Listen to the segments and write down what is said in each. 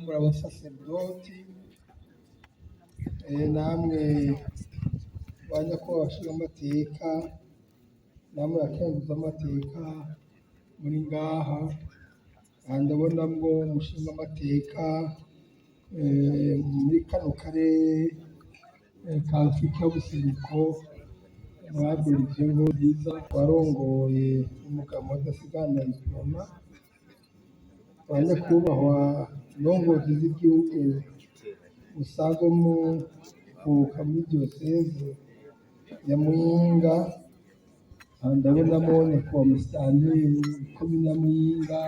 Muri abasaserdoti, namwe ba nyakubahwa bashingamateka, namwe bakenguzamateka muri ngaha. Aha ndabonamwo umushingamateka muri kano karere ka Afrika y'ubuseruko, Honorable Nkurunziza warongoye umugabo w'adasigana Iprona, ba nyakubahwa ndongozi z'igihugu musanzwe muvuka muri diyoseze ya Muyinga. Aha ndabonamo nyakubahwa musitanteri w'ikomine ya Muyinga,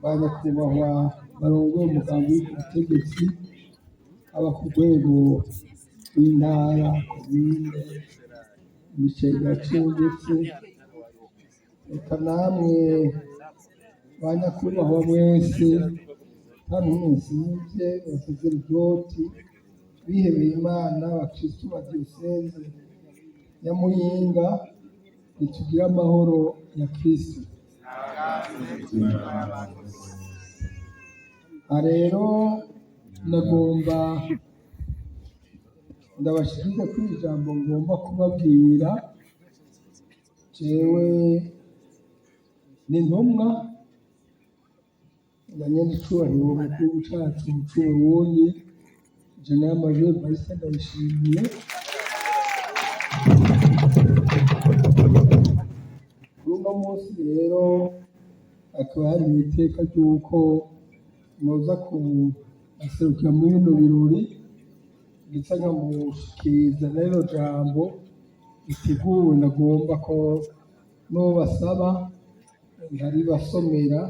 ba nyakubahwa barongoye umugambi uri ku butegetsi, haba ku rwego rw'intara, komine, imice ndetse reka namwe ba nyakubahwa mwese nta n'umwe nsivye, abasaseredoti bihebeye Imana, abakristu ba diyoseze ya Muyinga, nitugire amahoro ya Kristo. Aha rero nagomba ndabashikirize ko ijambo ngomba kubabwira. Jewe ni intumwa ya nyen'icubahiro mu gihugu cacu c'Uburundi, General Major Evariste Ndayishimiye. Kuri uno munsi rero hakaba hari iteka ry'uko noza kubaserukira muri bino birori, ndetse nkamushikiriza na rino jambo riteguwe. Nagomba ko nobasaba nkaribasomera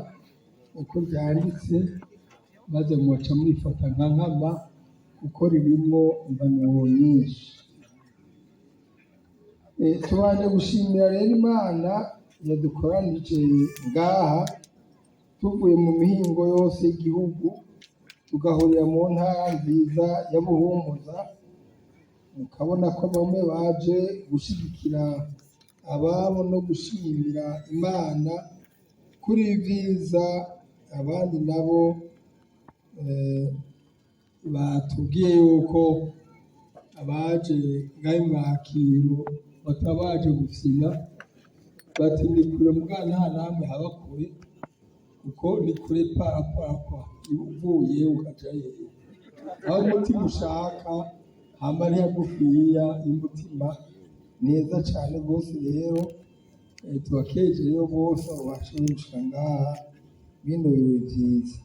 uko ryanditse, maze mugaca murifata nka nkama kuko ririmwo impanuro nyinshi. Tubanje gushimira rero Imana yadukoranije ngaha tuvuye mu mihingo yose y'igihugu, tugahurira mu ntara nziza ya Buhumuza. Mukabona ko bamwe baje gushigikira ababo no gushimira Imana kuri vyiza, abandi nabo batubwiye yuko abaje ngaho mwakiro batabaje gufyina, bati ni kure muga nta namwe haba kure, kuko ni kure parapakwa uvuye ukaja hehe aho umutima ushaka, hama ari hagufiya y'umutima neza cane rwose. Rero tubakeje rero bose abo bashoboye gushika ngaha bino birori vyiza.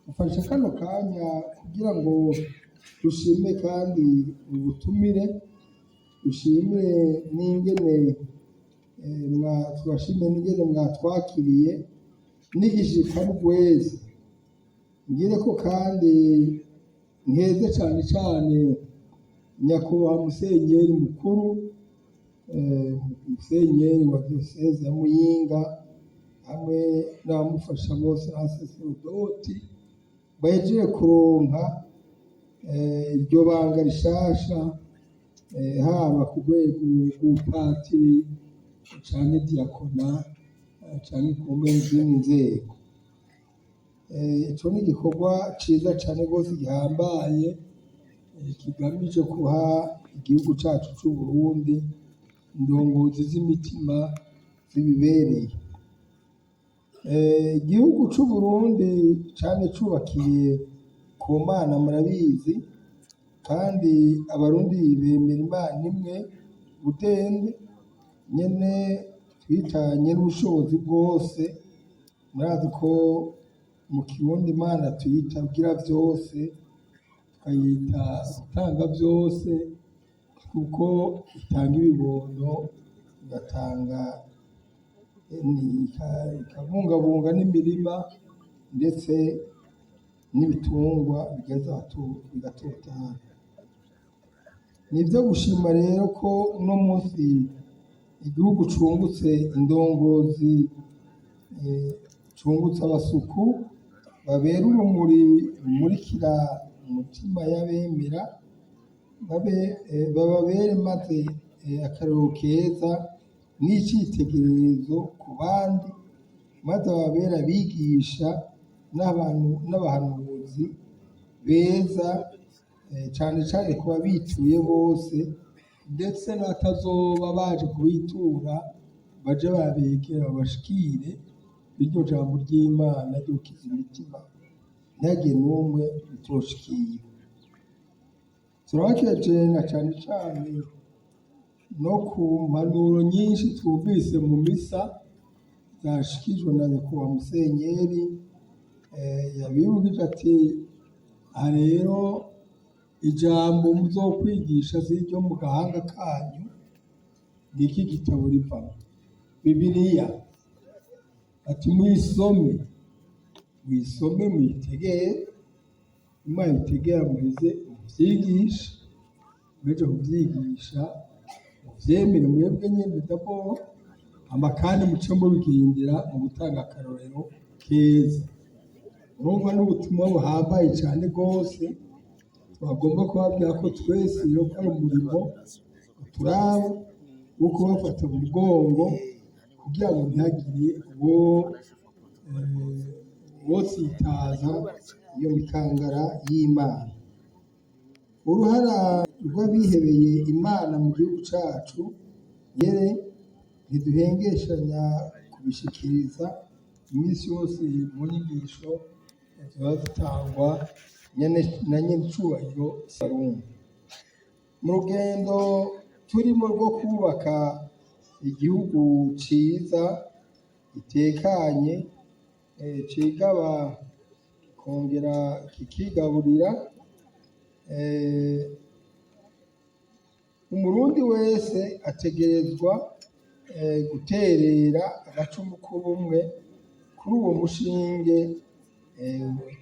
Dufashe kano kanya kugira ngo dushime kandi ubutumire, dushime n'ingene tubashime n'ingene mwatwakiriye n'igishika n'ugweze. Ngire ko kandi nkeze cane cane nyakubahwa musenyeri mukuru, musenyeri wa diyoseze ya Muyinga, hamwe n'abamufasha bose n'abasaseredoti bahejeje kuronka iryo banga rishasha, haba ku rwego rw'ubupatiri canke diyakona, canke ku zindi nzego. Ico ni igikorwa ciza cane rwose gihambaye, kigamije guha igihugu cacu c'Uburundi indongozi z'imitima zibibereye. Igihugu c'Uburundi cane cubakiye ku Mana, murabizi, kandi Abarundi bemera Imana imwe rudende nyene twitanye n'ubushobozi bwose. Murazi ko mu Kirundi Imana tuyita Rugira vyose, tukayita gutanga vyose, kuko itanga ibibondo, igatanga, ikabungabunga n'imirima ndetse n'ibitungwa bigaheza bigatotahara. Ni ivyo gushima rero ko uno munsi igihugu cungutse indongozi, cungutse abasuku babera urumuri rumurikira umutima y'abemera, bababere maze akarorero keza n'icitegererezo ku bandi, maze bababere abigisha. n'abantu n'abahanuzi beza, cane cane kuba bituye bose, ndetse n'abatazoba baje kubitura baje babegera babashikire iryo jambo ry'Imana ryo gukiza imitima, ntihagire n'umwe ritoshikira. Turabakeje na cane cane no ku mpanuro nyinshi twumvise mu misa zashikijwe na nyakubahwa Musenyeri, yabibukije ati aha rero ijambo muzokwigisha si iryo mu gahanga kanyu, ngiki gitabo rivamwo Bibiliya, ati muyisome, muyisome muyitegere, nimwayitegera muheze muvyigishe, muhejeje kuvyigisha muvyemere mwebwe nyene d'abord, hama kandi muce mubigendera mu gutanga akarorero keza. Urumva n'ubutumwa buhambaye cane rwose, twagomba kubabwira ko twese rero ko ari umurimo uturaba wo kubafata mu mugongo kugira ngo ntihagire uwo wotsitaza iyo mikangara y'Imana. Uruhara rw'abihebeye Imana mu gihugu cacu yere ntiduhengeshanya kubishikiriza iminsi yose mu nyigisho ziba zitangwa na nyenecubahiro Sarumu. Mu rugendo turimo rwo kubaka igihugu ciza gitekanye, cigaba kikongera kikigaburira, umurundi wese ategerezwa guterera agacumu k'ubumwe kuri uwo mushinge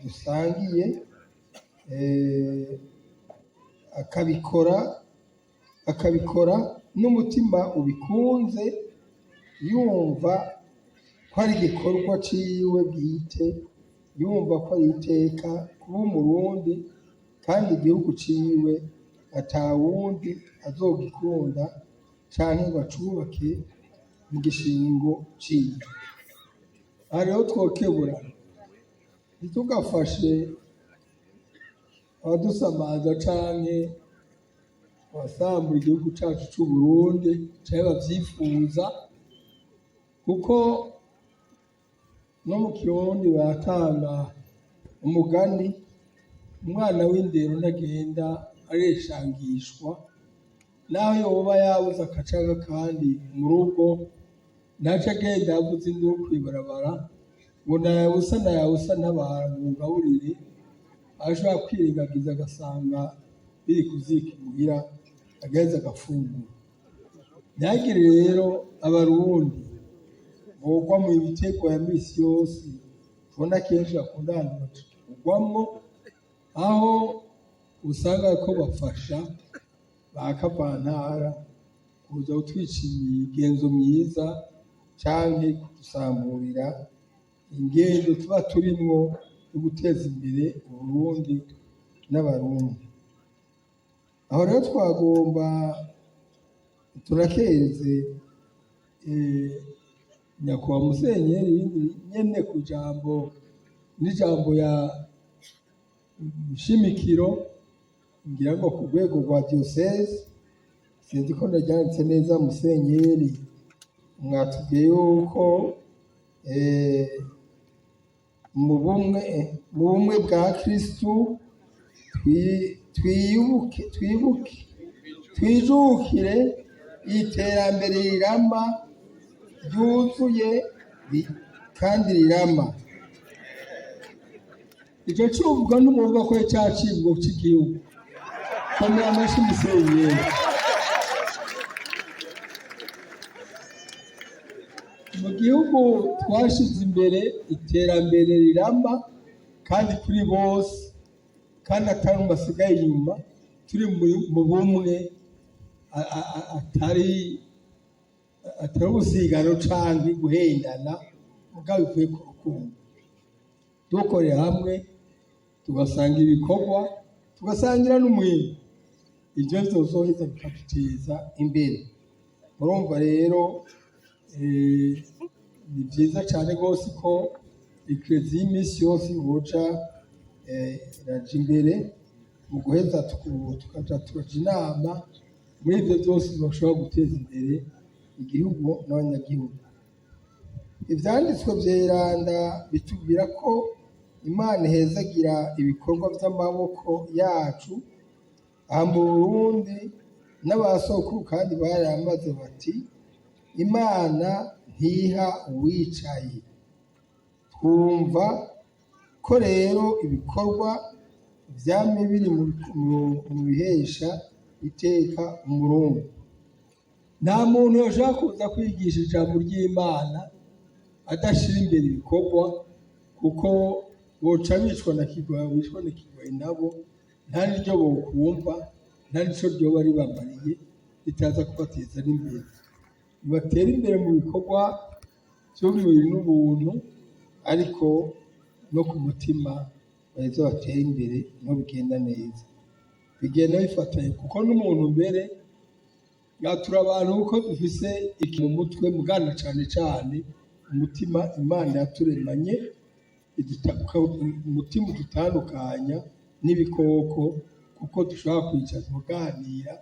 dusangiye, akabikora n'umutima ubikunze, yumva ko ari igikorwa ciwe bwite, yumva ko ari iteka kuba umurundi, kandi igihugu ciwe atawundi azogikunda canke ngo acubake mu gishingo ciwe. Aha rero twokeburana, ntitugafashe abadusamaza canke abasambura igihugu cacu c'Uburundi canke bavyifuza, kuko no mu Kirundi baratanga umugani, umwana w'indero ntagenda areshangishwa, naho yoba yabuze akacaga kandi mu rugo, ntaca agenda avuza induru kw'ibarabara ngo nayabusa nayabusa ntabara mungaburire, ashobora kwirengagiza agasanga biri kuzika imuhira agaheza agafungura. Ntihagire rero abarundi bogwa mu mitego ya misi yose tubona kenshi bakunda ahantu kugwamwo, aho usanga ko bafasha ba kavantara kuza kutwica imigenzo myiza canke kudusamburira ingendo tuba turimwo yo guteza imbere Uburundi n'abarundi. Aho rero twagomba turakeze nyakubahwa Musenyeri nyene ku jambo n'ijambo ya nshimikiro, ngira ngo ku rwego rwa diocese, sinzi ko ndaryanditse neza Musenyeri, mwatubwiye yuko mu bumwe bwa Kristu twibuke twijukire iterambere rirama ryuzuye kandi rirama. Ico cuvuga n'umuvuga ko cacibwa c'igihugu. Komera amashi Musenyeri. Mu gihugu twashize imbere iterambere rirama kandi kuri bose, kandi atari basigaye inyuma, turi mu bumwe atari ubusigano canke guhendana, mugabo bivuye ku rukundo. Dukorera hamwe tugasanga ibikorwa, tugasangira n'umwimbu, ivyo vyozoheza bikaduteza imbere. Murumva rero ni vyiza cane rwose ko Ekereziya iminsi yose boca iraja imbere mu guheza tukaja turaja inama muri ivyo vyose bashobora guteza imbere igihugu n'abanyagihugu. Ivyanditswe vyeranda bitubwira ko Imana ihezagira ibikorwa vy'amaboko yacu. Aha mu Burundi n'abasokuru kandi baramaze bati: "Imana ntiha uwicaye." Twumva ko rero ibikorwa vyamye biri mu bihesha iteka Umurundi. Nta muntu yoshobora kuza kwigisha ijambo ry'Imana adashira imbere ibikorwa, kuko boca bicwa na kigoyi, bicwa na kigoyi nabo nta n'iryo bokumva, nta n'ico ryoba ribamariye ritaza kubateza n'imbere. Nibatere imbere mu bikorwa vy'umubiri n'ubuntu, ariko no ku mutima baheze batere imbere, niho bigenda neza. Bigenda bifatanye, kuko n'umuntu mbere turi abantu kuko dufise iki mu mutwe mugana, cane cane umutima Imana yaturemanye, umutima udutandukanya n'ibikoko, kuko dushobora kwicara tukaganira,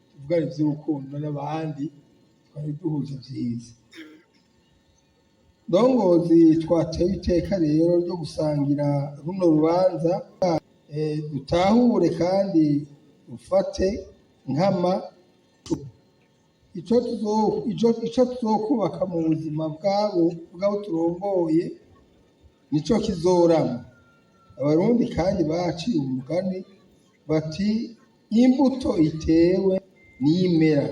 tuvugana ivy'urukundo n'abandi, twari duhuza vyiza. Ndongozi twatewe iteka rero ryo gusangira runo rubanza, dutahure kandi dufate nkama ico tuzokubaka mu buzima bwabo turongoye, nico kizorama. Abarundi kandi baciye umugani bati: "Imbuto itewe niyo imera."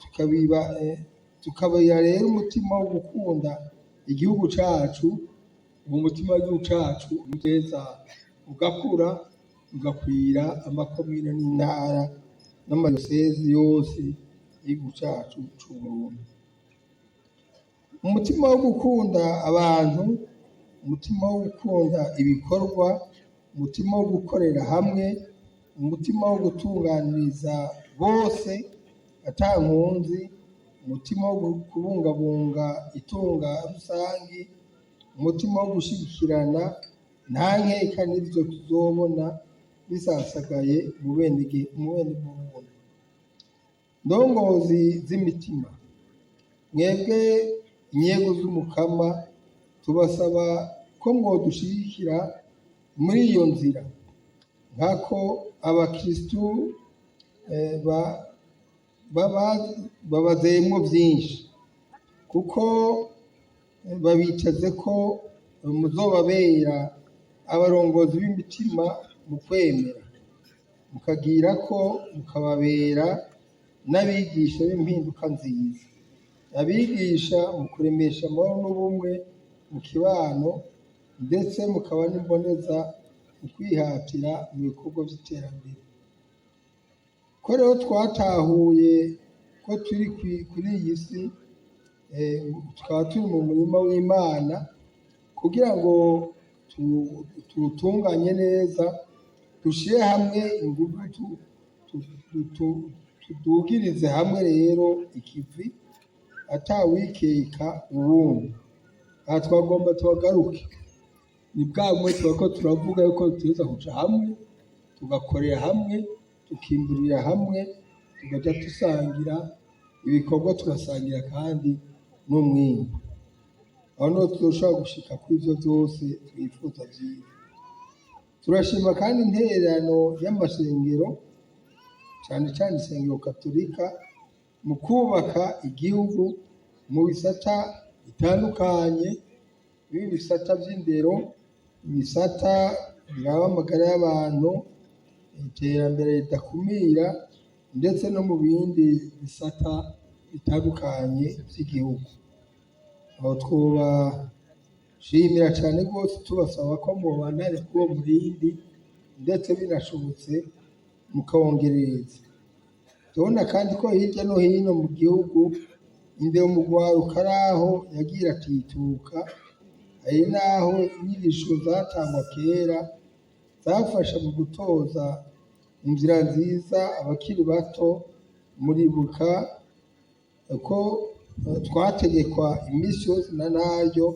Tukabiba tukabira rero umutima wo gukunda igihugu cacu. Uwo mutima w'igihugu cacu uteza ugakura, ugakwira amakomine n'intara n'amadiyosezi yose y'igihugu cacu c'Uburundi. Umutima wo gukunda abantu, umutima wo gukunda ibikorwa, umutima wo gukorera hamwe, umutima wo gutunganiriza bose ata nkunzi, umutima wo kubungabunga itunga rusangi, umutima wo gushigikirana, nta nkeka n'ivyo tuzobona bisasagaye mu bene Burundi. Ndongozi z'imitima, mwebwe inyego z'Umukama, tubasaba ko mwodushigikira muri iyo nzira, nkako abakristu babazeyemwo vyinshi, kuko babiteze ko muzobabera abarongozi b'imitima mu kwemera, mukagira ko mukababera n'abigisha b'impinduka nziza, abigisha mu kuremesha amahoro n'ubumwe mu kibano, ndetse mukaba n'imboneza mu kwihatira mu bikorwa vy'iterambere. Ko rero twatahuye ko turi kuri iyi si, tukaba turi mu murima w'Imana, kugira ngo tuwutunganye neza, dushire hamwe inguvu, tudugirize hamwe rero ikivi atawikeka uwundi. Aha twagomba tuhagaruke, ni bwa bumwe turiko turavuga yuko dutegerezwa kuja hamwe, tugakorera hamwe, tukimburira hamwe, tugaca dusangira ibikorwa, tugasangira kandi n'umwimbu. Aho niho tuzoshobora gushika kuri ivyo vyose twifuza vyiza. Turashima kandi intererano y'amashengero, cane cane isengero katolika, mu kubaka igihugu mu bisata bitandukanye, biba ibisata vy'indero, ibisata biraba amagara y'abantu, iterambere ridakumira, ndetse no mu bindi bisata bitandukanye vy'igihugu. Aho twobashimira cane rwose, tubasaba ko mwobandanya kuri uwo murindi, ndetse binashobotse mukawongerereza. Turabona kandi ko hirya no hino mu gihugu indero mu rwaruka araho yagiye iratituka, hari n'aho inyigisho zatangwa kera zafasha mu gutoza inzira nziza abakiri bato. Muribuka ko twategekwa iminsi yose na ntaryo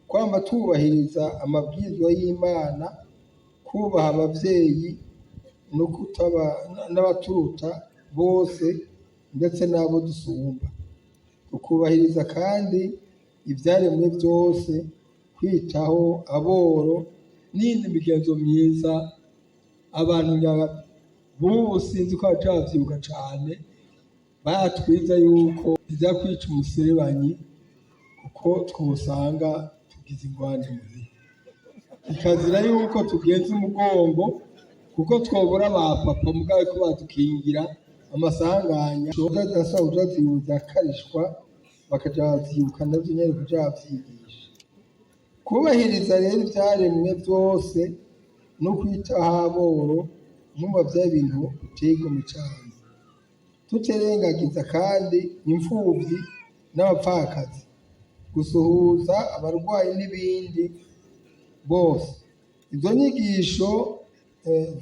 Kwama twubahiriza amabwirizwa y'Imana, kubaha abavyeyi no kutaba n'abaturuta bose ndetse n'abo dusumba, tukubahiriza kandi ivyaremwe vyose, kwitaho aboro n'iyindi migenzo myiza. Abantu bubu sinzi ko baca bavyibuka cane, baratwiza yuko iza kwica umuserebanyi kuko twosanga tugize ingwani muhira, kikazira yuko tugenza umugongo kuko twobura ba papa mugabo ko badukingira amasanganya. Zirasaba kuja zirakarishwa, bakaja baravyibuka navyo nyene kuja baravyigisha. Kubahiriza rero ivyaremwe vyose no kwitaho aboro, mwumva vyari ibintu biteye igomwe cane. Tutirengagiza kandi imfuvyi n'abapfakazi, gusuhuza abarwayi n'ibindi bose. Izo nyigisho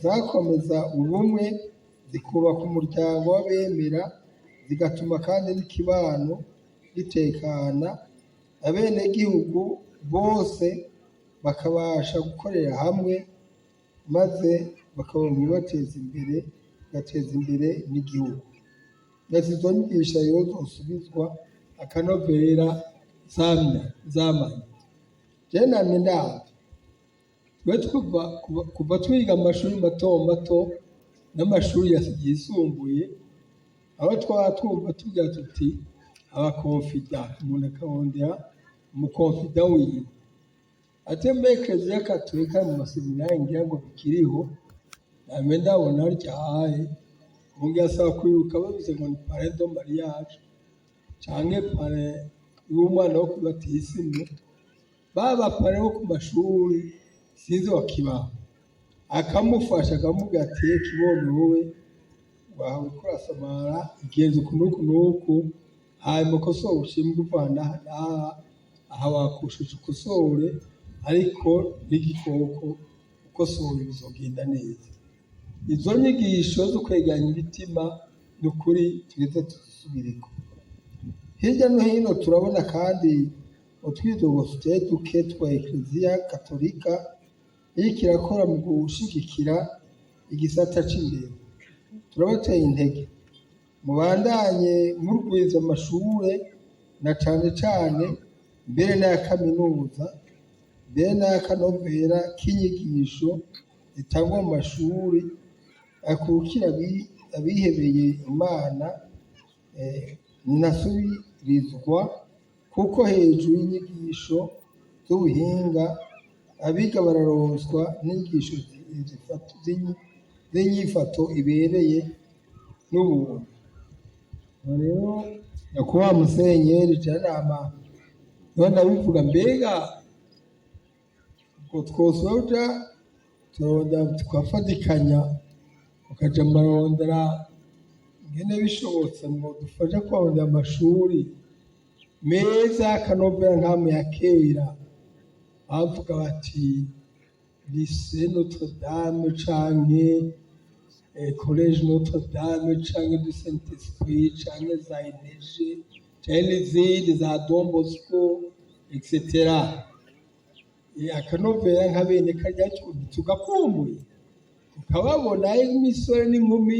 zakomeza ubumwe, zikubaka umuryango w'abemera, zigatuma kandi n'ikibano gitekana, abenegihugu bose bakabasha gukorera hamwe, maze bakabona ibibateza imbere, bigateza imbere n'igihugu. Ndetse izo nyigisho rero zosubizwa akanovera zamye zamanye. Jewe namye ndaba twe kuva twiga amashuri mato mato n'amashuri yisumbuye, aho twaba twumva tugira tuti aba confident, umuntu akarondera umu confident wiwe. Ate muri Ekereziya Katolika mu maseminari ngira ngo bikiriho, namye ndabona harya ubu asaba kwibuka bavuze ngo ni parrain de mariage canke parrain w'umwana wo kuri batisimu, baba parrain bo ku mashuri sinzi bakibaho, akamufasha akamubwira ati: "Kibondo, wowe wawe uriko urasamara, igenze uku n'uku n'uku, hanyuma ukosore ushimwe uvana aha n'aha, aha wakushije ukosore, ariko n'igikoko ukosoye bizogenda neza." Izo nyigisho zo kwegeranya imitima ni ukuri tugeze tuzisubireko. Hirya no hino turabona kandi utwidogo tutari duke twa Ekereziya Katolika iriko irakora mu gushigikira igisata c'indero. Turabateye intege, mubandanye murwiza amashure, na cane cane mbere n'aya kaminuza, mbere n'ay'akanovera k'inyigisho zitangwa mu mashuri akukira abihebeye Imana ntasubirizwa, kuko hejuru y'inyigisho z'ubuhinga abiga bararonswa n'inyigisho z'inyifato ibereye n'ubuntu. Rero nyakubahwa musenyeri, janama niho ndabivuga, mbega ubwo twosoja turarondera tugafatikanya, tukaja marondera ingene bishobotse ngo dufashe kurondera amashuri meza y'akanovera nk'amwe ya kera bavuga bati lycée Notre Dame canke collège Notre Dame canke du Saint Esprit canke za Eneje canke n'izindi za Don Bosco, etc. Akanovera nka bene karya tugakumbuye, tukababona imisore n'inkumi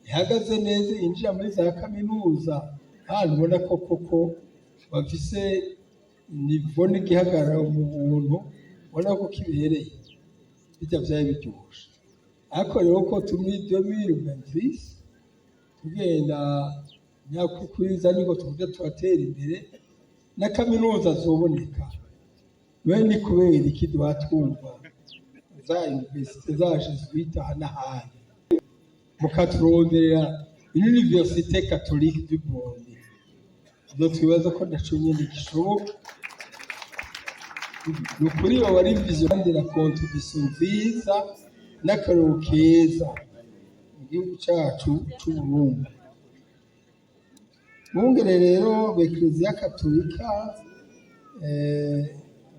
ihagaze neza yinjira muri za kaminuza, ahantu ubona ko koko bafise niveau n'igihagararo mu buntu, ubona ko kibereye. Birya vyari biryoshe, ariko rero ko turi muri 2026, tugenda nyakukwiza niko tuja turatera imbere na kaminuza zoboneka. None ni kubera iki duha twumva za université za jésuite aha n'ahandi, mukaturonderera une université catholique du Burundi? Ivyo twibaza ko naco nyene gishoboka. Ni ukuri yoba ari vision kandi na contribution nziza n'akarorero keza mu gihugu cacu c'Uburundi. Bungere rero b'Ekereziya Katolika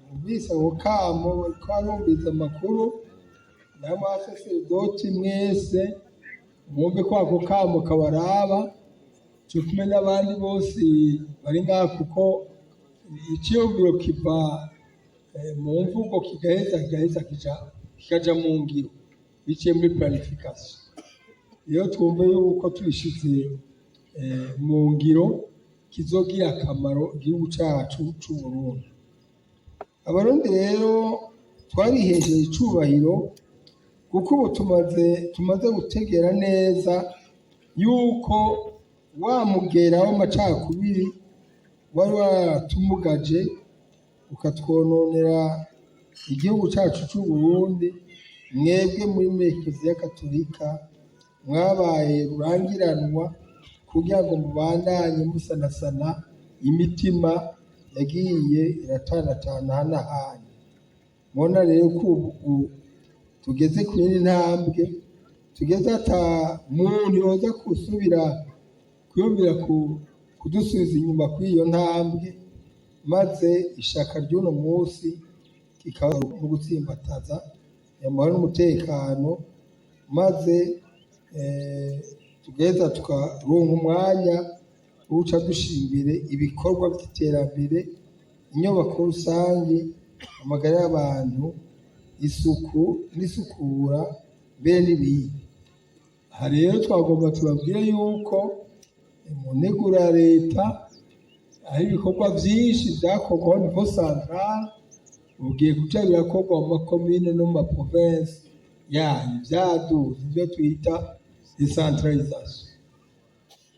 bumvise ako kamo, bariko barumviriza amakuru, namwe abasaseredoti mwese mwumve ko ako kamo kabaraba co kumwe n'abandi bose bari ngaha, kuko iciyumviro kiva mu mvugo kigaheza kikaja mu ngiro biciye muri planification. Iyo twumve yuko tubishize mu ngiro kizogira akamaro igihugu cacu c'Uburundi. Abarundi rero twarihesheje icubahiro kuko ubu tumaze gutegera neza yuko wa mugera w'amacakubiri wari waratumugaje ukatwononera igihugu cacu c'Uburundi. Mwebwe muri Ekereziya Katolika mwabaye rurangiranwa kugira ngo mubandanye musanasana imitima yagiye iratanatana hanahana. Mubona rero ko ubu tugeze ku yindi ntambwe, tugeze ata muntu yoza gusubira kwiyumvira kudusubiza inyuma kuri iyo ntambwe, maze ishaka ry'uno munsi kikaba no gutsimbataza amahoro n'umutekano, maze tugaheza tukaronka umwanya uca dushira imbere ibikorwa vy'iterambere, inyubako rusangi, amagara y'abantu, isuku n'isukura mbere n'ibindi. Aha rero twagomba tubabwire yuko mu nteguro ya leta aho ibikorwa vyinshi vyakorwa au niveau central ugiye kuja birakorwa mu makomine no mu maprovinsi yanyu, vyaduze ivyo twita decentralisation.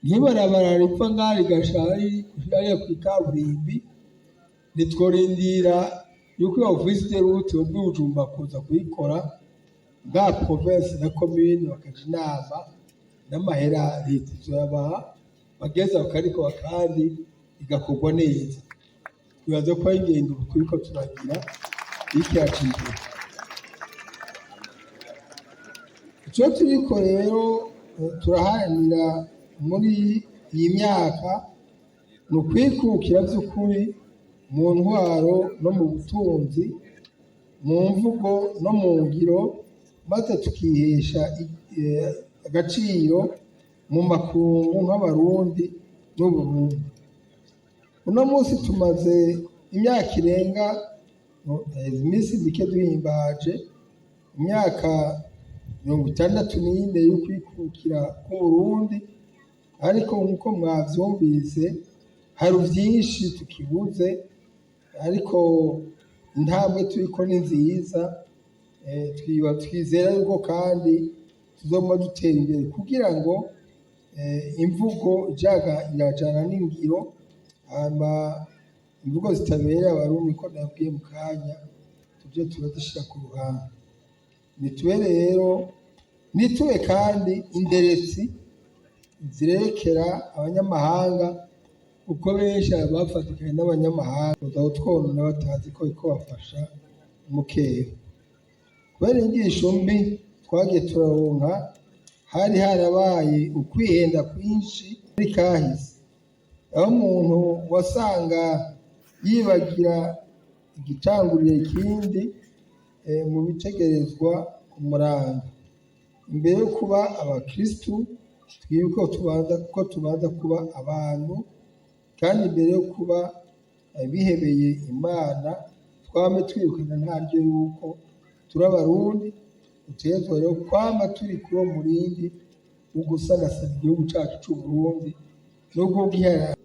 Nk'ibarabara riva ngaha rigasha hariya kw'ikaburimbi, ntitworindira yuko iyo office de route yo Bujumbura kuza kuyikora bwa province na commune bakaja inama n'amahera leta izoyabaha, bageza bakarikora kandi igakorwa neza. Twibaza ko ari ingendo turiko turagira iriko iraca imbere. Ico turiko rero turaharanira muri iyi myaka ni ukwikukira vy'ukuri mu ntwaro no mu butunzi, mu mvugo no mu ngiro, maze tukihesha agaciro mu makungu nk'Abarundi n'Uburundi. Uno munsi tumaze imyaka irenga iminsi mike duhimbaje imyaka 64 y'ukwikukira k'Uburundi, ariko nk'uko mwavyumvise hari vyinshi tukibuze, ariko intambwe turiko ni nziza. Twizera yuko kandi tuzoguma dutera imbere kugira ngo imvugo ijaga irajana n'ingiro, hama imvugo zitabereye Abarundi ko nabwiye mu kanya tuje turazishira ku ruhande. Nitube rero, nitube kandi inderetsi zirekera abanyamahanga, kuko benshi bafatikanye n'abanyamahanga kuza kutwonona batazi ko bariko bafasha mukeba. Kubera inyigisho mbi twagiye turaronka, hari harabaye ukwihenda kwinshi muri kahise, aho umuntu wasanga yibagira igitangurira ikindi mu bitegerezwa kumuranga. Imbere yo kuba abakristu twibuke ko tubanza kuba abantu, kandi imbere yo kuba abihebeye Imana twame twirukana ntaryo yuko turi Abarundi. Dutegerezwa rero kwama turi kuri uwo murindi wo gusanasana igihugu cacu c'Uburundi no kugiharanira.